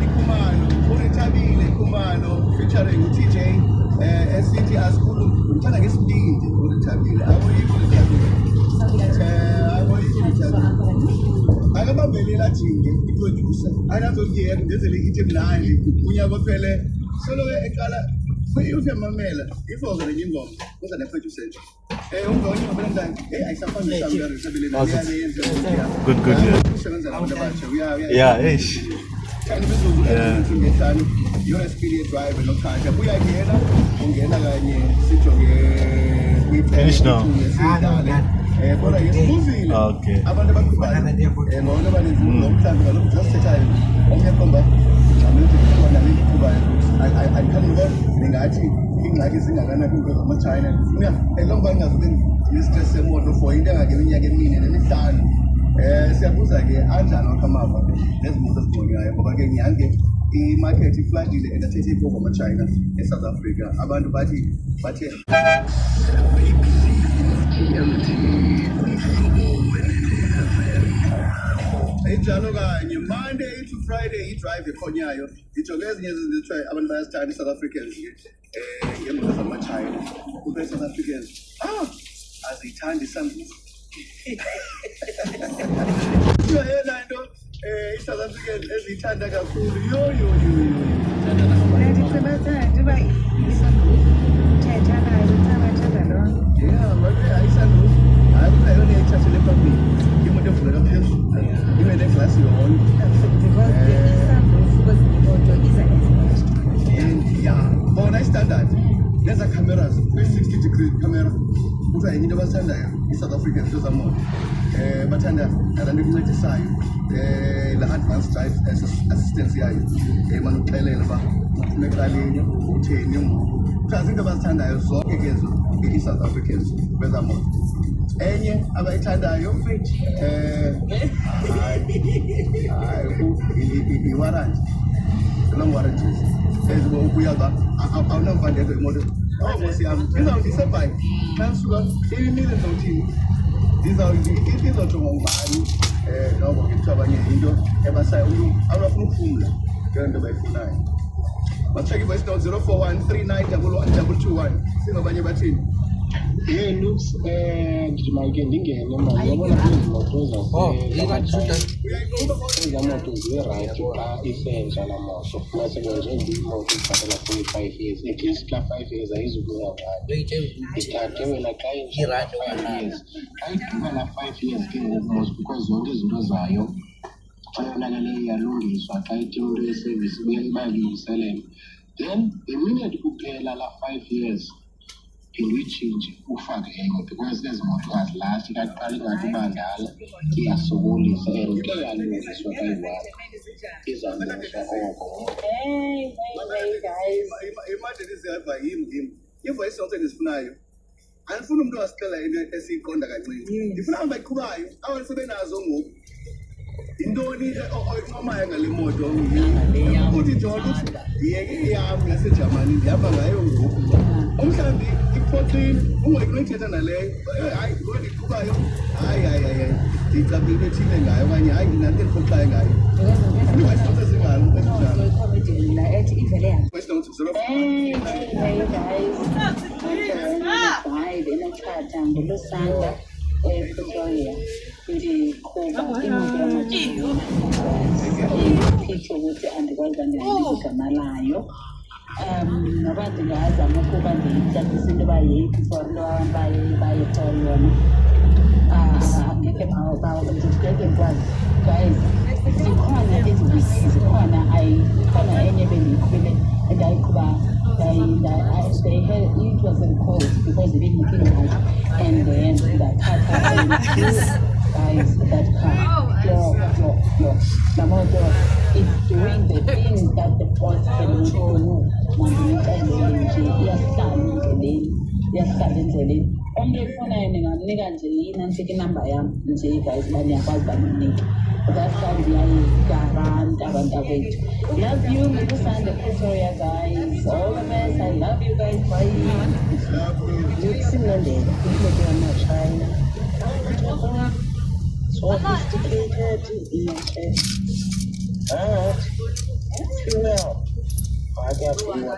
Khumalo, uRethabile Khumalo featuring uTJ esithi asikhulu ngithanda ngesibindi uRethabile. Akoyiki uRethabile. Akoyiki uRethabile. Akabambeleli ajinge iproducer. Akazokuyeka ndenzele ithi mnandi unyaka ophele solo ke eqala uthe mamela ifoke nenye ingoma uza neproducer nje. Umva wenye ingoma mntana. Hey, ayisafani nesami kaRethabile naleya yenze. Good, good, yeah. Usebenza nabantu abatsha. Uya Yeah, eish. Thanda imizuzu Yeah. 25 yona sipili yedrive nokhanya uyangena ungena kanye sijonge Finish now. kwisidlale kodwa ke sibuzile Okay. abantu abaqhubayo nonke abaninzi nomhlawumbi kaloku xa sithethayo omnye qomba ngxamele ukuthi ndiqhuba nale ndiqhubayo andikhange ndibone ndingathi iingxaki zingakanani kwiinto zamaTshayina ndifuna elongoba ndingazobe ndinestress semoto for into engangeminyaka emine nemihlanu. Siyabuza ke anjani wakho amava nezi moto ezibonywayo ngoba ke nyhani ke imarket ifladile and athethe ipova amaTshayina eSouth Africa abantu bathi bathe injalo kanye Monday to Friday idrive ekhonyayo ndijonge ezinye zezinto ezithiwa abantu bayazithanda i-South Africans ke ngeemoto zamaTshayina kuthiwa i-South Africans aziyithandi isunroof. Kuthiwa yeyona nto i-South Africans eziyithanda kakhulu. Yho yho yho yho. Yeah, but ayisunroof hayi kuthiwa yeyona iyayithathele phambili imoto evuleka phezulu ibe neglasi yonke. Ya, bona istandard neza cameras kwi-60 degree camera kuthiwa yenye into abathandayo i-South African into zamoto bathanda nalaa nto ikuncedisayo la advanced drive assistance yayo manokuxelela uba uphuma ecaleni utheni ngoku. Kuthiwa zinto abazithandayo zonke ke ezo i-South Africans kwezaa moto. Enye abayithandayo hayi hayi i-warranty, long warranties ezibo ubuya uba awunamva ndedwa imoto. Oh nkosi yam, izawuthi isebhayi xa ndisuka imile ndizawuthini, izawujongwa ngubani? Noko ke kuthiwa abanye yinto ebasayo umntu abafuna ukuphumla yeyona nto bayifunayo. Batsheke i-voice note 041 39 11 221 singabanye bathini. Hey Lux, ndithi mandike ndingene mani. Uyabona kwezi moto Uyayiqhuba? ezaa moto zirayithi xa isentsha laa moto. Fumaniseke njengoba imoto ibhatala 45 years, at least kulaa 5 years ayizukuya ngxaki. Ithathe wena xa intsha 5 years. Xa igqiba laa 5 years ke ngoku mos because zonke izinto zayo xa yonakele iyalungiswa, xa ithe into yesevisi ibuya ibayilungiselela. Then the minute kuphela laa 5 years phinde uyitshintshe ufake enye because ezi moto azilasti kaqala ingathi uba ndala iyasokolisa and ke yalungiswa kayi-one izawulungiswa oko. Hey, hey, hey, guys. Imagine iziva yim yim ivoice note endizifunayo andifuni umntu wasixela into esiyiqonda kancinci, ndifuna abantu bayiqhubayo abantu sebenazo ngoku. Yintoni oyincomayo ngale moto? Uthi nje uthi ndiyeke eyam yaseJamani ndihamba ngayo ngoku umhlawumbi iphoxile ungoyiki noyithetha naleyo. Hayi lo ndiqhubayo hayi hayi hayi hayi ndicaphile into ethile ngayo okanye hayi ndinanto endiphoxayo ngayo. Ivoice note ezingalo ezinjalo. Icomedian la ethi ivele yam. Voice note 0 Hey, hey, hey, guys. Vibe enothatha nguLusanda ePretoria. Ndiqhuba imoto yamaTshayina. Picture ukuthi andikwazi ndingayibiza igama layo. Noba ndingazama ukuba ndiyicacise into yoba yeyiphi for into abantu baye for yona. Angekhe ngeke ndikwazi. Guys, zikhona ezi weeks, zikhona ikhona enye bendiyiqhubile, endayiqhuba, they had, it was a recall because ibinikile ingxaki, and then ndathatha guys, that car, yo, yo, yo, la moto is doing the things that the boss cannot do. Mandinixelele nje, iyahlala endleleni, iyahlala endleleni. Umntu efunayo ndingamnika nje inantsika inamba yam nje, guys, uba niyakwazi uba ndimnike. That car ndiyayigaranta, abantakwethu. Love you, Ngusande Pretoria, guys. All the best. I love you guys. Bye. Simlandela imoto yamaTshayina, sophisticated, intle, but fuel, hayi, kuyavunywa.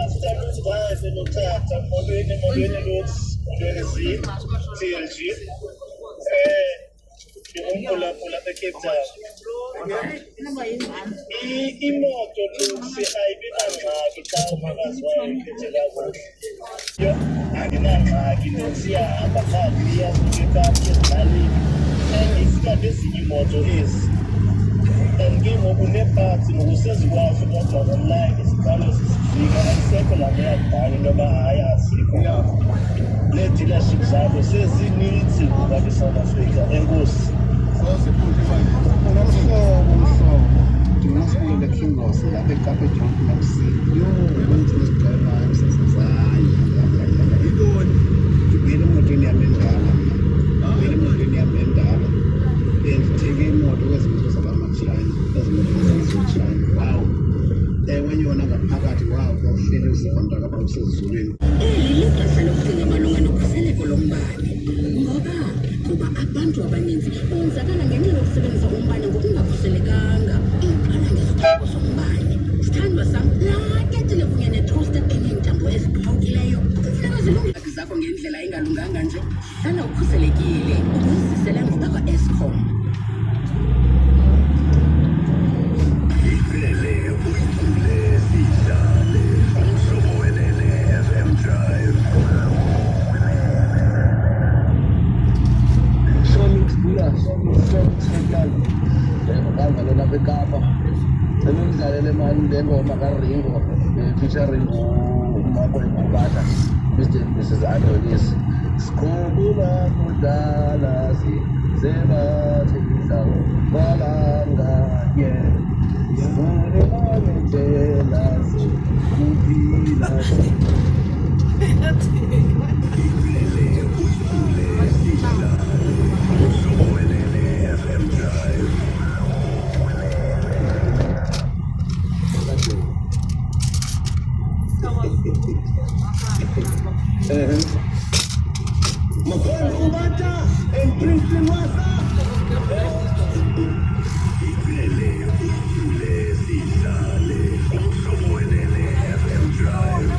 Afternoon guys, nothatha, molweni, molweni Lux, molweni Z, TLG. Ndingumphulaphula apha eCape Town. Imoto Lux ayibi nangxaki xa umnikazi wayo iphethe kakuhle. Yho, andinangxaki Lux, iyahamba phandle, iyasuka eKapa ezilalini and ifika nezinye iimoto ezi. And ke ngoku nee-parts ngoku sezikwazi ukodwa online zikhawuleze zifika, ayisekho laa nto yakudala into yoba hayi azikho. Nee-dealership zabo sezininzi ngoku apha eSouth Africa. Enkosi. Umhlobo, umhlobo, ndinguNosibulele Kingos lapha eKapa eJohn FC. Yho, bendithi nesidrayivayo msasazi, hayi, hayi, hayi, hayi, yintoni? Ndibuyele emotweni yam endala mna, ndibuyele emotweni yam endala. Bendithenge imoto kwezi moto zabamaTshayina, ezi moto zaseTshayina. Wow, ewe yona ngaphakathi, wow, wawuhleli uziva mntakababa usezulwini. Eli lixesha lokucinga malunga nokhuseleko lombane. Ngoba? Kuba abantu abaninzi bonzakala ngenxa yokusebenzisa umbane ngokungakhuselekanga. Iqala ngezixhobo zombane. Sithandwa sam, laa ketile kunye ne-toaster eneentambo eziqhawukileyo kufuneka zilungise zakho ngendlela engalunganga nje. Hlala ukhuselekile. Ukuzisela ngabakwa-Eskom. Iphele uyicule sidlale Umhlobo Wenene FM Drive. Sonic Bula, Sonic, Sonic Sonic. Ngihamba lapha eKapa. Senimdlalele mani le ngoma kaRingo, featuring uMakwena Ngubata, Mr and Mrs Adonis. Sikhumbula kudala sisebathisa kwalanga, yeah. Sifune ngendlela zokuphila. Iphele uyicule sidlale Umhlobo Wenene FM Drive. Makhona Ubata and Prince Lengwasa. Iphele uyicule sidlale Umhlobo Wenene FM Drive.